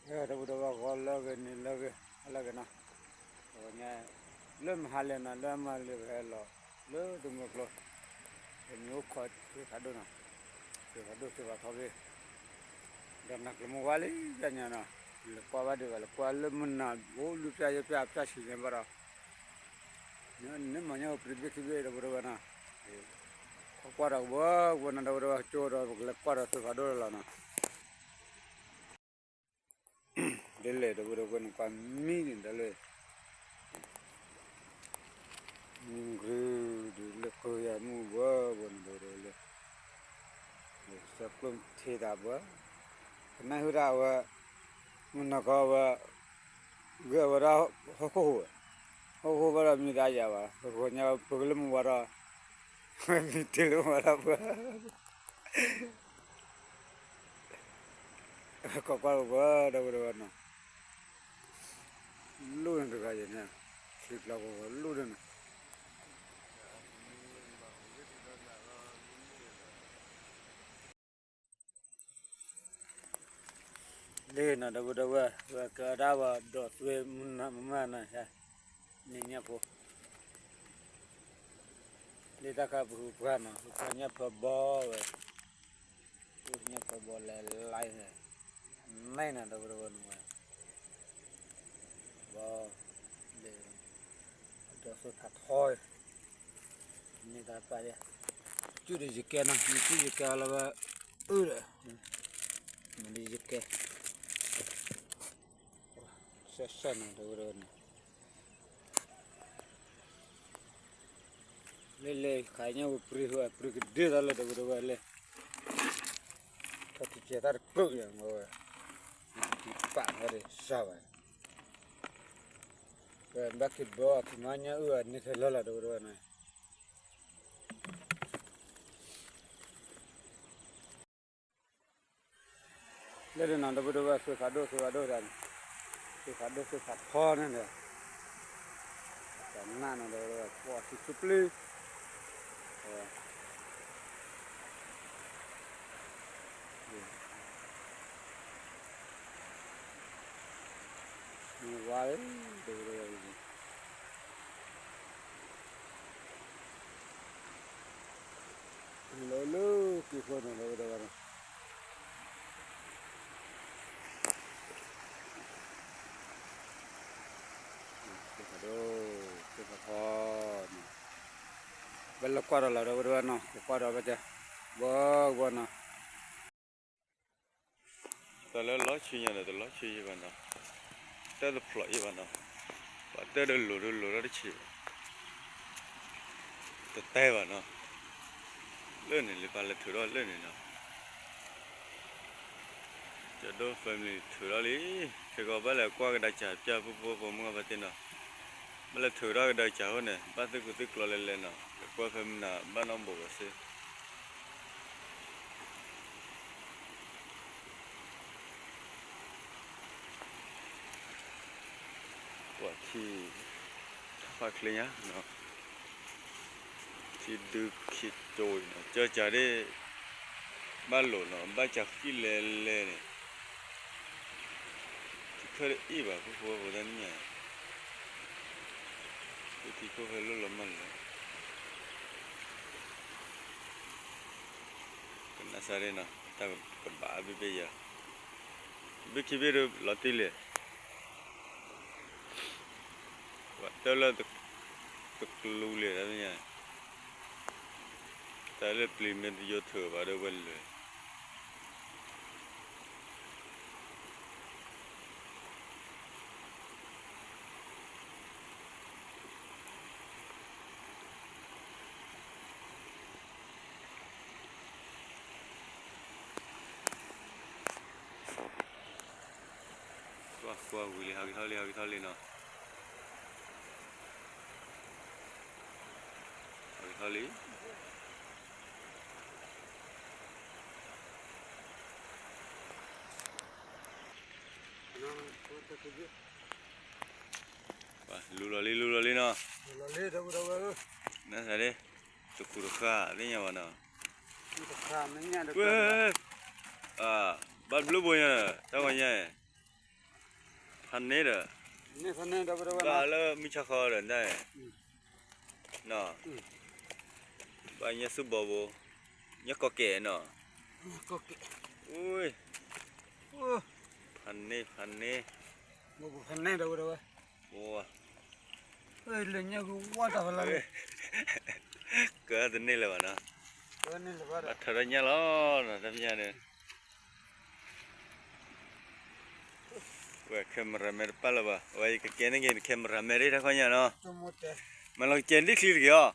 ဒီပုၢ်ဒီဝဲၢ် ဂီၤလၢအဂ့ၤ နံၤလၢအဂ့ၤ ဟါလၢအဂ့ၤနီၤ, တဂီၤညါ လၢမဟါလၢနီၤ လၢအမၤလၢပဟဲလီၤ လၢတမုၢ်ကျိၤ, ပမ့ၢ်အိၣ်ခိးသုးဖးဒိၣ်နီၤ, သုးဖးဒိၣ်သုးဖးထီက့ၤ, ဒီးနၤကျိၤမုၢ်ဝါလံ ပျၢ်ညါနီၤ, လဲၤကွၢ်ဘၣ်ဒံးဘၣ် လဲၤကွၢ်လၢမုၢ်နၤ အိၣ်လွံၢ်ပျၢ်ယဲၢ်ပျၢ် အပျၢ်ဆံးညါဘၣ်ဒီး န့ၣ်မၤညါအိၣ်ပြံဘ့ၣ်ခံဘ့ၣ် ဒီပုၢ်ဒီဝဲၢ်နီၤ, ကွၢ်ကွၢ်ဒီးကဘၣ်ကဘၣ်နီၤ ဒီပုၢ်ဒီဝဲၢ် ကၠိဒီးပကလဲၤကွၢ်ဒီးသုးဖးဒိၣ်လီၤနီၤ. ဒ်လဲၣ် ဒီပုၢ်ဒီဝဲၢ် နကွၢ်မံန့ၣ်ဒီးလၢ မ့ၢ်ကရူၢ်ဒုးလၢကယၤမုၢ်ဘၢဘၢန့ၣ်ဒီးလၢ ဆဲးကျိးထံတၢ်ဘၢ, ကနၣ်ဟူတၢ်အဝဲ, မုၢ်နီၢ်ကီဝဲ, ဂ့ၤဝဲဒၣ်ဟီၣ်ခိၣ်ဟူး, ဟီၣ်ခိၣ်ဟူးဘၣ်ဒီးမံတၢ်ယၤဘၣ်, ဂီၤညါပကလၢမုၢ်ဝါဒီး, မံတ့ၢ်လၢမုၢ်ဝါဒီးပှၤ ကကွၢ်ကကွၢ် ဒီပုၢ်ဒီဝဲၢ်နီၤ, လိၣ်န့ၣ်တဂၤယဲၢ်န့ၣ်, ခံပျီကဝီၤလိၣ်ဒၣ်န့ၣ်, လၢနီၤ ဒီပုၢ်ဒီဝဲၢ် ဝဲကဒၣ်ဝဲဒီးသွဲမုၢ်နၤမုၢ်မၢ်နီၤ, န့ၣ်ညၣ်ဖိ လၢတၢ်ခါပဟူးပှၢ်နီၤ ပှၢ်ညၣ်ဖၢဘီဝဲ, ပှၢ်ညၣ်ဖၢဘီလဲၤလါန့ၣ်, မဲၢ်နီၤဒီပုၢ်ဒီဝဲၢ်န့ၣ်ဝဲ, ဘီ, လၢ, ဒီးသုးဖးထီ, န့ၣ်တၢ်ပာ်ဒၣ်, စုဒုးယကဲနီၤ နစုယကဲလၢဝဲ, အၢဒီး, မၤဒုးယကဲ, စဲးစဲးနီၤဒီပုၢ်ဒီဝဲၢ်န့ၣ် လၢလဲၤခးညါဝဲပြံဟူအပြံကဒ့သးလၢဒီပုၢ်ဒီဝဲၢ်လၢ, ထီၣ်တကဲသၣ်တကျိယၤမ့ၢ်ဝဲ, တပာ်နီၤဒီးစၢ်ဘၣ်, ဝဲဘၣ်က့ၤဘီအကမၤညါအုၣ်အန့ၣ်ထဲလၢလီၤဒီပုၢ်ဒီဝဲၢ်န့ၣ် လၢတနီၤဒီပုၢ်ဒီဝဲၢ် သုးဖးဒိၣ်သုးဖးဒိၣ်တၢ်န့ၣ်, သုးဖးဒိၣ်သုးဖးထီန့ၣ်ဒီး, တၢ်နးန့ၣ်ဒီး ပှၤထံဆူပျံၤ, မ့ၢ်ဝါလၢ, ဒီပုၢ်ဒီဝဲၢ် လၢလၢက့ၤဃိန့ၣ်ဒီပုၢ်ဒီဝဲၢ်န့ၣ်, သုးဖးဒိၣ်, သုးဖးထီန့ၣ်, ဘၣ်လၢကွၢ်ဒီးလီၤဒီပုၢ်ဒီဝဲၢ်နီၤ ကကွၢ်ဒီးဘၣ်ကဲ, ဘီကဘီနီၤ တၢ်လၢလီၤဆံညါဒီး တလီၤဆံယံၤဘၣ်နီၤ, တၢ်တဖျိးယံၤဘၣ်နီၤ, ပှၤတၢ်ဒီးလိၤဒီးလိၤထီၣ်တဆံးဘၣ်, တတဲဘၣ်နီၤ, လၢန့ၣ်လံပၢ်လဲၤထုးထီၣ်လၢန့ၣ်နီၤ, ကၠီဒိၣ် family ထုးထီၣ်လံ, ခဲကီးဘၣ်လဲၤကွၢ်ကဒါကၢ်ပျၢ် ဖိဖိဖိမုၣ်ဂၤဖါတ့ၢ်နီၤ, ဘၣ်လဲၤထုးထီၣ်ကဒါကၢ်အဃိန့ၣ် ဘၣ်သုးကူၣ်သုးကျီၤလဲၤလဲၤနီၤ, ကကွၢ်ဖဲမနၤဘၣ်နီတဘိးဘၣ်စ့ ပှၤထံ, ထီၣ်ဖးချ့ညါနီၤ, ထံဒုးခံကၠိအံၤနီၤ, ကၠီကၢ်ဒၣ်, ဘၣ်လိာ်နီၤ, ဘၣ်ကၢ်ဃံလဲၤလဲၤန့ၣ်, ထံခၢၣ်တအ့ၣ်ဘၣ် ဖိဖိဖိတၢ်နံၣ်ညါ, ထံခိၣ်ဖဲလိၣ်လီၤမၢ်လီၤ ကနၣ်စၢ်ဒၣ်နီၤ, တၢ်ကဘၣ်ဘ့ၣ်ဘ့ၣ်ယၤ, ဘ့ၣ်ခံဘ့ၣ်ဒီးလီၤတံၢ်လံ, ပှၤတၢၢ်လၢတကျူလံတၢ်သ့ၣ်ညါ, တၢ်လၢပျံၤမ့ၢ်တယိထုးဘၣ်ဒီးဝဲလဲၤ ကွၢ်ကွၢ်ဝံၤလံ ဟးက့ၤထီၣ်လံ ဟးက့ၤထီၣ်လံနီၤ, ဟးက့ၤထီၣ်လံ လူလီၤလံ လူလီၤလံနီၤ, နသးဒ့, တကူတဃၣ်သ့ၣ်ညါဘၣ်နီၤ, ဝဲ, ဘၣ်ဘျုးဘိညါ, တၢ်ဝဲညါ, ဖးန့ၢ်ဒီး, ဘၣ်လၢမုၢ်ဆါခီဒီးဒၣ်, နီၤ, ဘၣ်ညၣ်ဆူၣ်ဘီဘိ, ညၣ်ကီကဲးနီၤ, ဖးန့ၢ် ဖးန့ၢ်, ကတန့ၢ်လၢၤဘၣ်နီၤ, ဘၣ်ထၢထီၣ်ညၣ်လီၤနီၤ တၢ်ပညၣ်န့ၣ် ဝဲ cameraman တပာ်လၢၤဘၣ်, ဝဲယကကဲန့ၢ်က့ၤ cameraman ဒ်တၢ်ခီညါနီၤ, မၤလီၤကဲဒ်ချံတက့ၢ်အီၤ,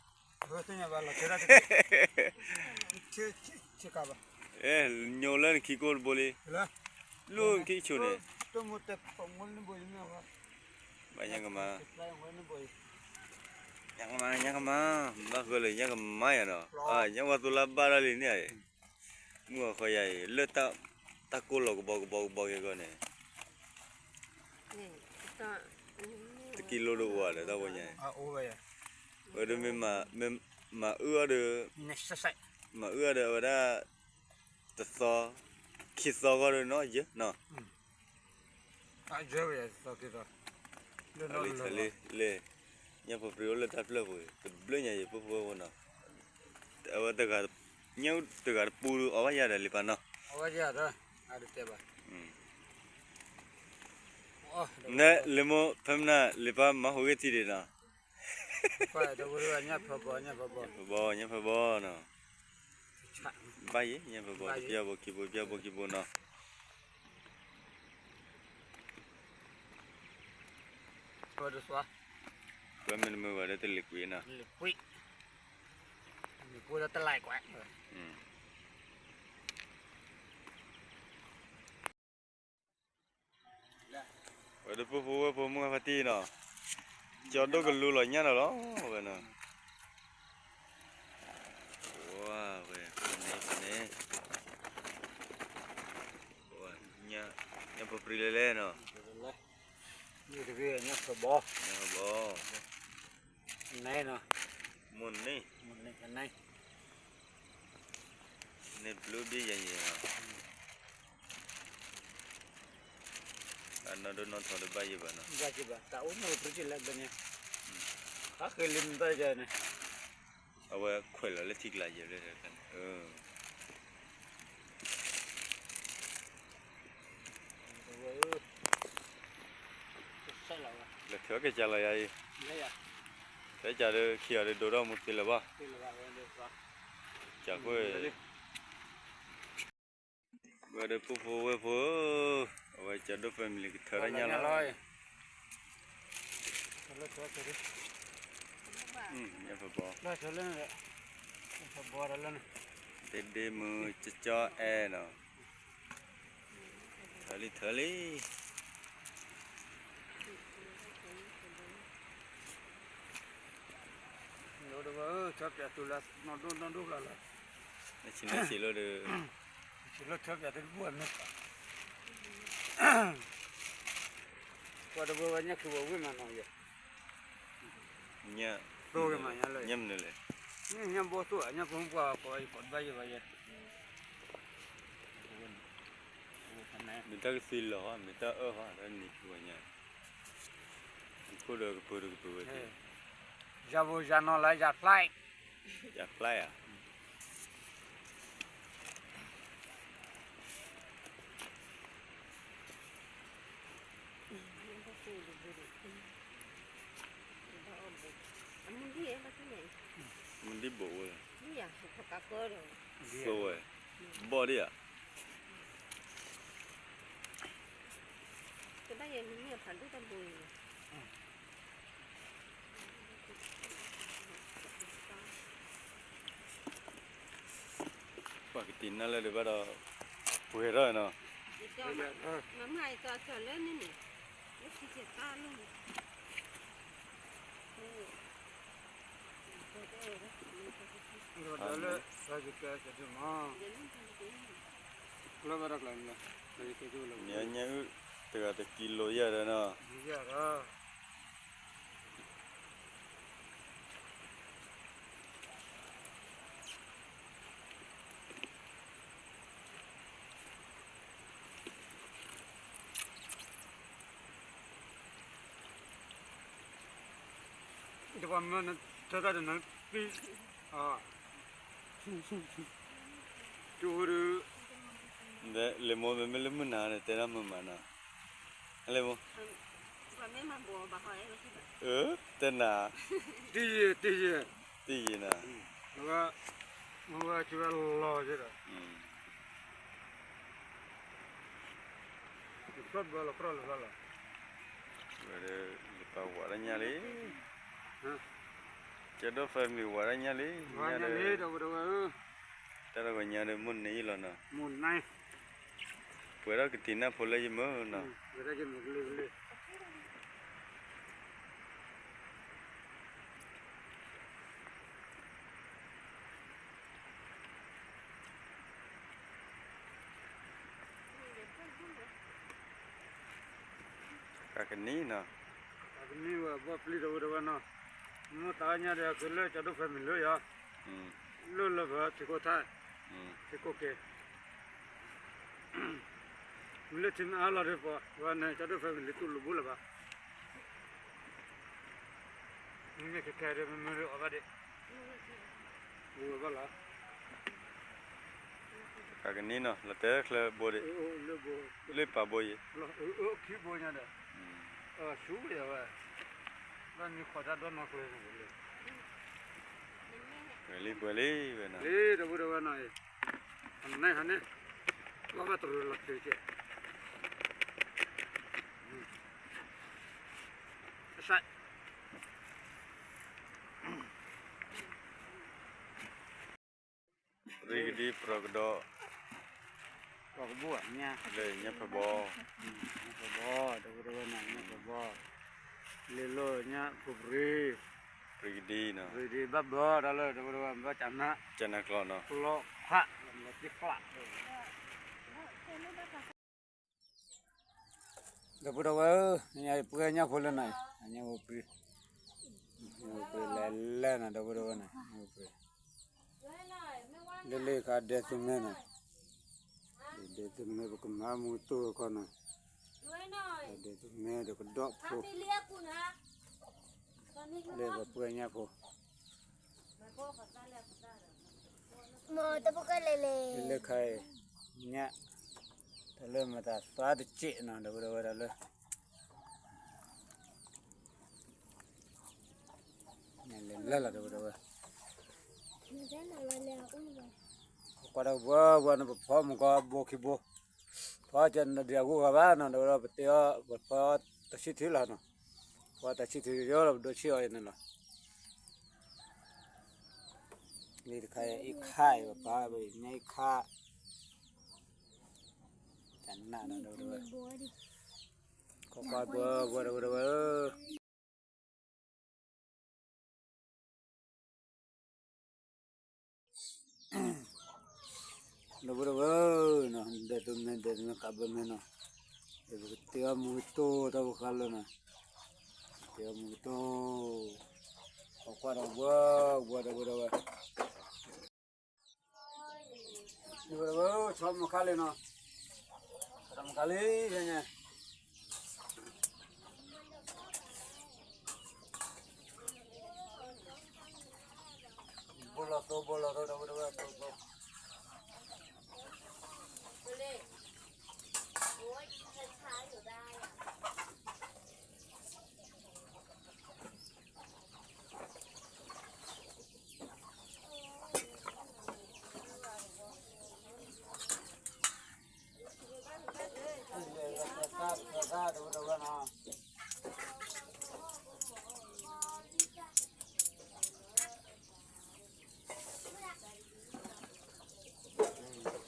ညိလၢနခံကိၢ်တဘိလံ, လူၢ်နခံဆိန့ၣ်, ဘၣ်ညါကမၤ, ညါကမၤ ညါကမၤ, ဘၣ်ဃၢလၢညါကမၤယၤနီၤ, ညါဝဲသိလၢဘၣ်ဒၣ်လံန့ၣ်, မုၢ်အဃီယၤအံၤ လၢတၢ်ကိၢ်လီၤကဘီကဘီကဘီက့ၤဂီၢ်န့ၣ်, တကံလိဒိၣ်အိၣ်ဒီးတၢ်ဝဲညါ, ဝဲဒၣ်မ့ၢ်မၤအုၣ်အီၤဒီး, မၤအုၣ်အီၤဒီးအဝဲဒၣ်, တသီ, ခံသီဂီၢ်ဒီးနီၤယဲနီၤ, လံ, ညၣ်ဖိပြံအိၣ်လၢတၢ်ဖျၢၣ်ပူၤ တဘျုးညါယဲ ဖိဖိဝဲဖိနီၤ, အဝဲတဂၤ, ညၣ်တဂၤတပူၤဒီးအီၣ်ဘၣ်ယၤဒီးလံပၢ်နီၤ, နဲလံမိၢ်ဖဲမနၤလံပၢ်မၤဟူးဂ့ၢ်ထံဒံးနီၤ, ညၣ်ဖးဘီ ညၣ်ဖးဘီနီၤ, ဘၣ်ယဲ ညၣ်ဖးဘီ တပျၢ်ဘိခံဘိ တပျၢ်ဘိခံဘိနီၤ, ပှၤမ့ၢ်တမုာ်ဘၣ်ဒီးတလံၤကွံာ်နီၤ, ဝဲဒၣ်ဖိဖိဝဲဖိမုၢ်ဖါတံၢ်နီၤ, ကၠီဒိၣ်ကလူလီၤညၣ်နီၤလီၤ, ဝဲနီၤ, ဝဲ, ဖးန့ၢ် ဖးန့ၢ်, ညၣ်ဖိပြံလဲၤလဲၤနီၤ, ညၣ်ဖးဘီ, မိၢ်န့ၣ်, န့ၣ်ဘျုးဘ့ၣ်ယဲယဲနီၤ, အနီၢ်ဒိၣ်နီၢ်ထီဒီးဘၣ်ယဲဘၣ်နီၤ, ဘၣ်ယဲဘၣ် တၢ်အိၣ်မူပြံလၢဘျီညါ, ဟးဃ့လံမတၤယဲန့ၣ်, အဝဲခွဲးလီၤလၢထံကျါယဲဘျီ, လဲၤထၢကစၢ်လီၤယၤအံၤ, ဖဲကစၢ်ဒီးခံဂၤဒီးဒိၣ်ထီၣ်မူသ့လၢၤဘၣ်, ကစၢ်ဃိ, ဝဲဒီးဖိဖိဝဲၢ်ဖိဧၢ, အဝဲကၠီဒိၣ် family ကထၢထီၣ်ညၣ်လီၤ, ညၣ်ဖးဘီ, ဒ့ဒ့မုၢ်ကၠီအဲၣ်နီၤ, ထၢလံထၢလံ လၢဒဝဲၢ် ထၢပၠးသူလၢနီၢ်ဒိၣ်နီၢ်ဒိၣ်လီၤလီၤ, နဆံးလၢဆံးလီၤဒီး, ဆံးလၢထၢပၠးတဘူၣ်အမ့ၢ်, ပှၤတဝဲၢ်ဝဲညၣ်ခုးဝဲဝ့ၢ်မးနီၤယဲ, ညၣ်, ညၣ်မနုၤလဲၣ်, ညၣ်ဘီသိၣ် ညၣ်ဖိမုၣ်ပှၢ်ကိးယကိးဘၣ်ယဲဘၣ်ယဲ, မ့ၢ်တၢ်ကသံလီၤဟီ မ့ၢ်တၢ်အၢၣ်ဟီ တၢ်နံၤဖုဝဲညါ, ခိၣ်ဒီးကပၢၤဒီးကပၢၤဝဲ, ယၤဘိယၤနီၤလၢယၤဖျါ, ယၤဖျါဧါ. မုၢ်ဒံးဘိၣ်ဝဲ, သိဝဲ, ဘီၣ်ဒံးဧါ. ပှၤကတံၢ်နၢ်လၢဒံးဘၣ်ဒီး, ပှဲၤထီၣ်နီၤ. ညါညါအုၣ်တဂၤတကံလိယၤဒီးနီၤ. ပှၤမၢနတဲတၢ်တနၢ်ပံ, အ, တူၢ်ဒု, လဲၤမိၢ်မ့မ့ၢ်လၢမုၢ်နၤန့ၣ် တဲဒၣ်မုၢ်မးနီၤ, လဲၤမိၢ်, အ, တဲနၤ, တယံာ်, တယံာ်, တယံာ်နၤ, ဝဲကဝဲလီၤကဒီး ဘၢလီၤကြီလၢၤဘၣ်လီၤ, ဝဲဒၣ် ယပာ်ဝးတၢ်ညၣ်လံ, ကၠီဒိၣ် family ဝးတၢ်ညၣ်လံ, ညၣ်လံ, တၢ်တဂီၤညါဒီး မိၢ်န့ၢ်ယလီၤနီၤ, မိၢ်န့ၢ်, ပှဲၤထီၣ်ကတံၤနၢ်ဖိလၢယမုၢ်နီၤ. ကကနံၤနီၤ, ကကနံၤဝဲဘီပျံၤတဝဲတဝဲနီၤ, မိၢ်တၢ်ညၣ်ဒီးကလၢကၠီဒိၣ် family လၢယီၤ, လၢလၢပထံကိၢ်ထါ, ထံကိၢ်က့ၤ လၢထံမ့ၢ်အါလီၤဒီးပှၤ ဝဲန့ၣ် ကၠီဒိၣ် family တူၢ်လိာ်ဘူးလၢၤဘၣ်, မ့မ့ၢ်ခဲခဲဒီး မ့မ့ၢ်အီၤဘၣ်ဒံး, ဝဲဘၣ်လီၤ, ကကနံၤနီၤ လီၤတဲာ်ချၢဘိဒံး, လၢပာ်ဘိယံၤ, ခံဘိညါဒီး, ဆူဝဲယဝဲ, ဘၣ်မံၤခီၣ်တၢ်ဒီနီၢ်ကျဲန့ၣ်လံ, ပှဲၤလံ ပှဲၤလံဝဲနီၤ, လံတဝဲတဝဲနီၤအံၤ, အန့ၣ်ဟန့ၣ်, လီၤဘၣ်တရူးလီၤက့ၤက့ၤ ရံကဒံ ပရၢကဒီး, လၢညၣ်ဖးဘီ, ညၣ်ဖးဘီ, တဝဲတဝဲနီၤ ညၣ်ဖးဘီ, လ့လိၢ်ညၣ်ဖိပြံ, ရံကဒံနီၤ, ရံကဒံဘၣ်ဘၢတၢ်လၢ တဝဲတဝဲဘၣ်ကနၣ်, ကနၣ်ကျီနီၤ, ကျီဖး, လီၤတံၢ်ဖျး ဒီပုၢ်ဒီဝဲၢ်ဧၢ, ပှဲၤညၣ်ဖိလၢနၤ, ညၣ်ဝဲပြံ, ညၣ်ဝဲပြံလဲၤလဲၣ်နၤ ဒီပုၢ်ဒီဝဲၢ်န့ၣ်, ညၣ်ဝဲပြံ, လၢလၢခါဒဲသူမ့ၢ်နၤ, ဒဲသူမ့ၢ်ပကမၤမူတူၢ်ခီနီၤ, ဒဲသူမ့ၢ်ဒီးကဒီးဖိ, လၢပှဲၤညၣ်ဖိ လၢခါအံၤ, ညၣ်, တၢ်လၢမတၤသးတစဲးနီၤ ဒီပုၢ်ဒီဝဲၢ်တၢ်လၢ, လဲၤလဲၣ်လီၤ ဒီပုၢ်ဒီဝဲၢ်, ကွၢ်တၢ်ကဘှီဘှီန့ၣ် ပဖီမုၢ်ကီၢ်ဘိခံဘိ, ဖီကနဒံးအဂုၤအဂၤဘၣ်နီၤ ဒီပုၢ်ဒီဝဲၢ် ပတဲအီၤ ပဖီတဆံထုလီၤနီၤ, ဖီတဆံထုယီၤလီၤ ပဒိဆံအီၤအံၤန့ၣ်လီၤ. လံတခါအံၤ အ့ခါအံၤ ပပာ်ဝဲညါအ့ခါ, တနၢ်နီၤ ဒီပုၢ်ဒီဝဲၢ်, ကွၢ်ကွၢ်ဘှီဘှီ ဒီပုၢ်ဒီဝဲၢ်ဧၢ ဒီပုၢ်ဒီဝဲၢ်နီၤ ဒဲးသူမ့ၢ် ဒဲးသူမ့ၢ်ကးဘၢမ့ၢ်နီၤ, ဒီးပကတ့အီၣ်မူကတိၢ်တၢ်ဖိဃါလၢနီၤ, တ့အီၣ်မူကတိၢ်, ပကွၢ်ဒီးဘှီဘှီ ဒီပုၢ်ဒီဝဲၢ်, ဒီပုၢ်ဒီဝဲၢ် ဆီမခါလံနီၤ, ဆီမခါလံ ဖဲညါ ဘိလီၤသိ ဘိလီၤသိ ဒီပုၢ်ဒီဝဲၢ် သိသိက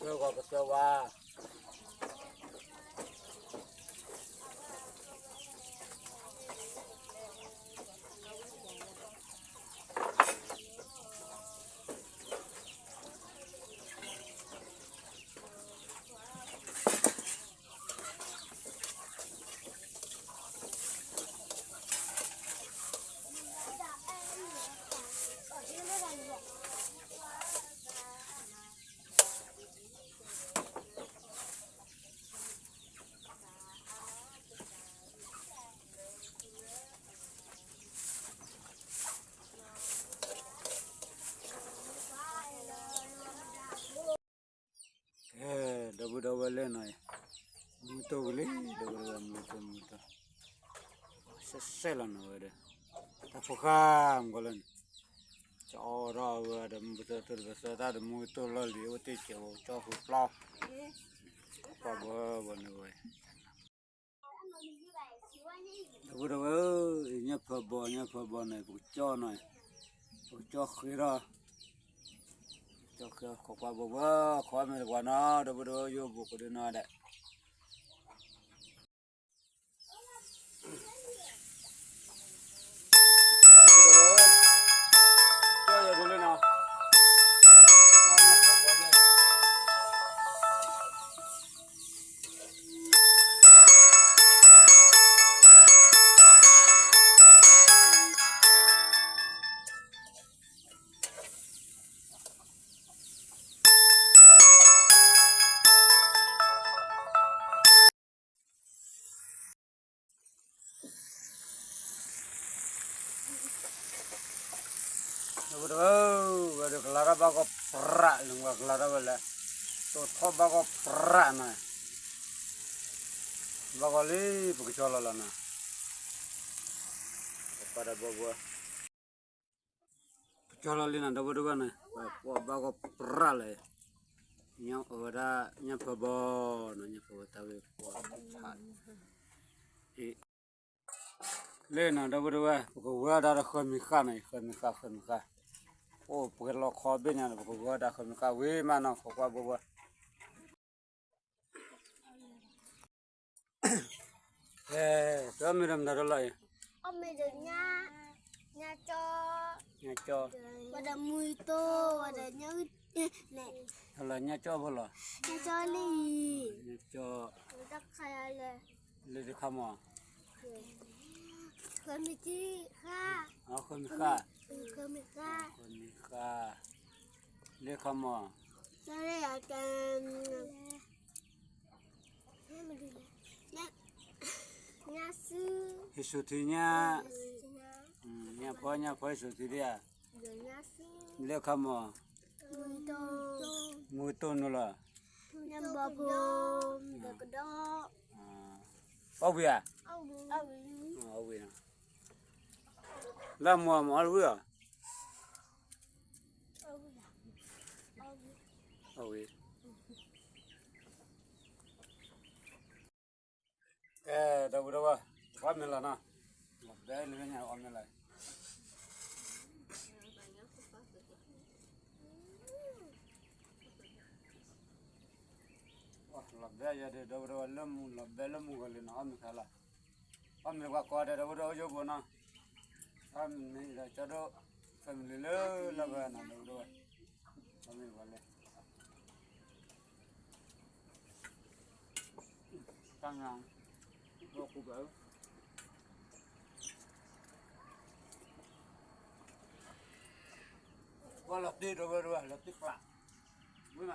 စၢၢ်ဝါ ကစၢၢ်ဝါ. နီၤ, မူတိၢ်ကလံ, ဒီပုၢ်ဒီဝဲၢ် မူတိၢ် မူတိၢ်, စဲးစဲးလီၤနီၤဝဲဒီး, တၢ်ဖိဃၢ်မုၢ်ကီၢ်လၢန့ၣ်, ကၠီထီၣ်ဝဲဒီး မူတိၢ်တိၢ်တဘၣ်သၢတၢ်ဒီး မူတိၢ်လီၢ်လံၤအိၣ်တ့ၢ်ကဲး ကၠီဃုာ်ပျီ, ပှၤဘၢဘၢန့ၣ်ဝဲ ဒီပုၢ်ဒီဝဲၢ်ဧၢ, ညၣ်ဖၢဘီ ညၣ်ဖၢဘီန့ၣ် ပကကၠီနီၤ, ပကကၠီဃ့ထီၣ်, ကၠီဃ့ထီၣ် ခိးကွၢ်ဘိဘိ ခိးမ့ၢ်တပှၤနီၤ ဒီပုၢ်ဒီဝဲၢ် ယိဘိကဒုနီၤဒဲး ဒီပုၢ်ဒီဝဲၢ်, ဝဲဒီးကလၤတၢ်ဘၣ်ကီၢ်ပြးလၢ ဝဲကလၤတၢ်ဝဲလဲၣ်, တိာ်ထီၣ်ဘၣ်ကီၢ်ပြးနီၤ, ဘၣ်ကီၢ်လံ ပကကၠီလီၤလီၤနီၤ, ပှၤဒီးဘိဘိ ကၠီလီၤလံနီၤ ဒီပုၢ်ဒီဝဲၢ်န့ၣ် ပှၤဘၣ်ကီၢ်ပြးလဲၣ်, ညၣ်အဝဲဒၣ် ညၣ်ဖၢဘီနီၤ ညၣ်ဖၢဘီတၢ်ဝဲပှၤဆး, အ့ လၢနီၤ ဒီပုၢ်ဒီဝဲၢ် ပကဝဲဒၣ်ဒီးဃၢမံၤဃၣ်နီၤ ဃၢမံၤဃၣ် ဃၢမံၤဃၣ်, အိၣ်ပှဲၤလီၤခီဘ့ၣ်ညါန့ၣ် ပကဝဲဒၣ်ဃၢမံၤဃၣ်ဝံၤမးနီၤ ခိးကွၢ်ဘိဘိ အဲ တမ့ၢ်ဒီးမတၤတလီၤအံၤ, အီၣ်မ့ၢ်ဒီးညၣ်, ညၣ်ကၠီ, ညၣ်ကၠီ, ဝဲဒီးမူတိၢ် ဝဲဒီးညၣ်, လၢညၣ်ကၠီဖိလီၤ, ညၣ်ကၠီလံအံၤ, ညၣ်ကၠီ, လၢတခါမး, ဃၢမံၤဃၣ်, ဃၢမံၤဃၣ်, ဃၢမံၤဃၣ်, လၢခါမး ဟံးစိာ်ထံညါ, ညၣ်ဖီ ညၣ်ဖီဟံးစိာ်ထံဒံးဧါ, လၢခါမး, မူတိၢ်နုာ်လီၤ, အီၣ်ဝံၤဧါ, လၢမူမ့ၢ်အီၣ်တဝံၤဧါ, အီၣ်ဝံၤ ကဲ ဒီပုၢ်ဒီဝဲၢ် အီၣ်မ့ၤလီၤနီၤ, လီၤဘဲလၢညါအီၣ်မ့ၤလီၤ, လီၤဘဲယၤဒီး ဒီပုၢ်ဒီဝဲၢ် လၢမူ လီၤဘဲလၢမူဂီၤလံနီၤ အီၣ်မ့ၤခါလီၤ, အီၣ်မ့ၤပှၤကိးဂၤဒဲး ဒီပုၢ်ဒီဝဲၢ် ယိဘိနီၤ, အီၣ်မ့ၤဒီးကၠီဒိၣ် ဖဲမုၢ်လံၤလၢလီၤဘဲနီၤ ဒီပုၢ်ဒီဝဲၢ်, အီၣ်မ့ၤပှၤလဲၣ် တၢ်ငါ ဒီးကူဘၣ်, ပှၤလီၤတံၢ်ဒီပုၢ်ဒီဝဲၢ် လီၤတံၢ်ကျး, ဝံၤမ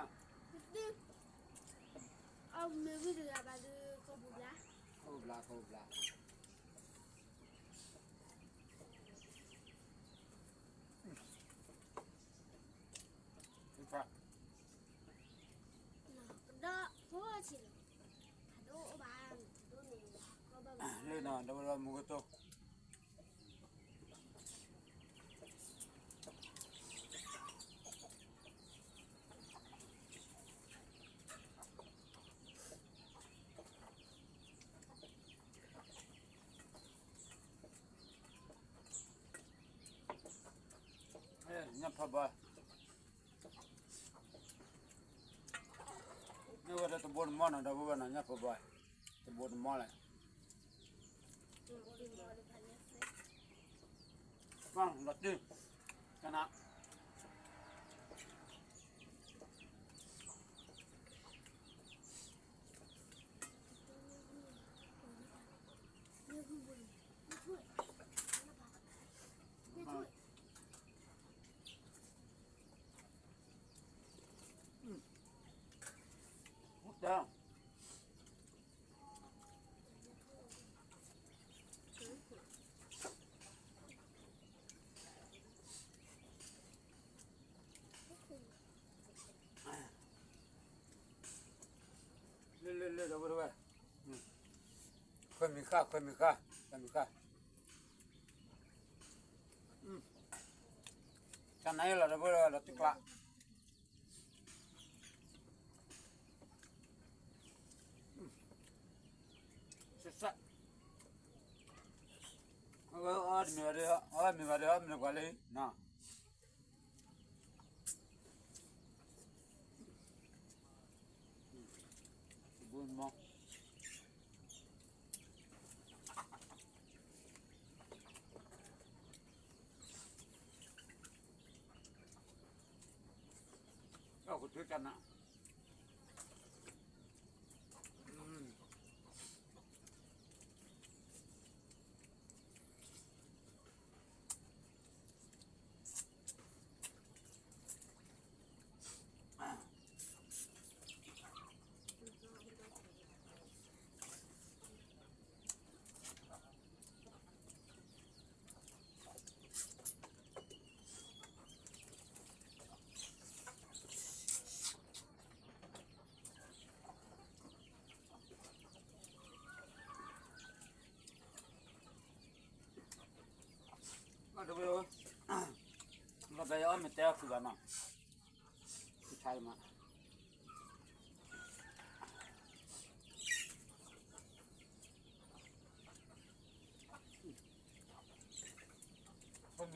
း, အီၣ်မ့ၤဝံၤတဂၤဘၣ်ဒီး ကိးပူၤဘျါ, ကိးပူၤဘျါ, ကိးပူၤဘျါ. လၢနီၤ ဒီပုၢ်ဒီဝဲၢ်မူကတိၤ ညၣ်ဖးဘီ, မ့ၢ်ဝဲဒၣ်တဘိတမီၢ်နီၤ ဒီပုၢ်ဝဲၢ်နီၤ ညၣ်ဖးဘီ, တဘိတမီၢ်လဲၣ်, လီၤတံၢ်, ကနၣ် ဒီပုၢ်ဝဲၢ်, ခွဲမံၤဃၣ် ခွဲမံၤဃၣ် ခွဲမံၤဃၣ်, တၢ်နါအံၤလီၤ ဒီပုၢ်ဝဲၢ် လီၤတံၢ်ကျါ, စဲးစဲး, အဝဲအီၣ်တမ့ၢ်ဘၣ်ဒီး အီၣ်မ့ၢ်ဘၣ်ဒီး အီၣ်မ့ၢ်ပှၤလၢနီၤ ဘူးမီ အီၣ်ကထၢတၢ်နး ဒီပုၢ်ဝဲၢ်, လီၤဘဲအီၣ်မ့ၢ်တဲအီၤခုဘၣ်နီၤ, ခုဆါအံၤမး, ပမ့ၢ်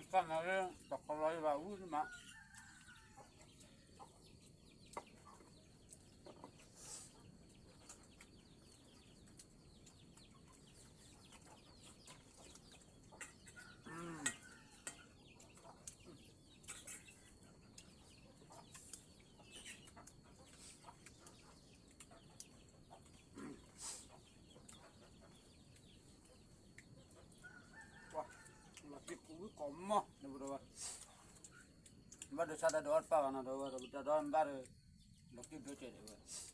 တၢ်နါလၢ တၢ်ကလီၤယဘၣ်ဝံၣ်မး လီၤတံၢ်ကဝံၣ်ကိးမီၢ် ဘၣ်ဒိးဆါ တၢ်ဒိးအီၣ်တပၣ်ဘၣ်နီၤ ဒီးဝဲ တၢ်ဒိးအီၣ်ဘၣ်ဒီး လီၤတံၢ်ဒိၣ်ကဲးဒဲးဝဲ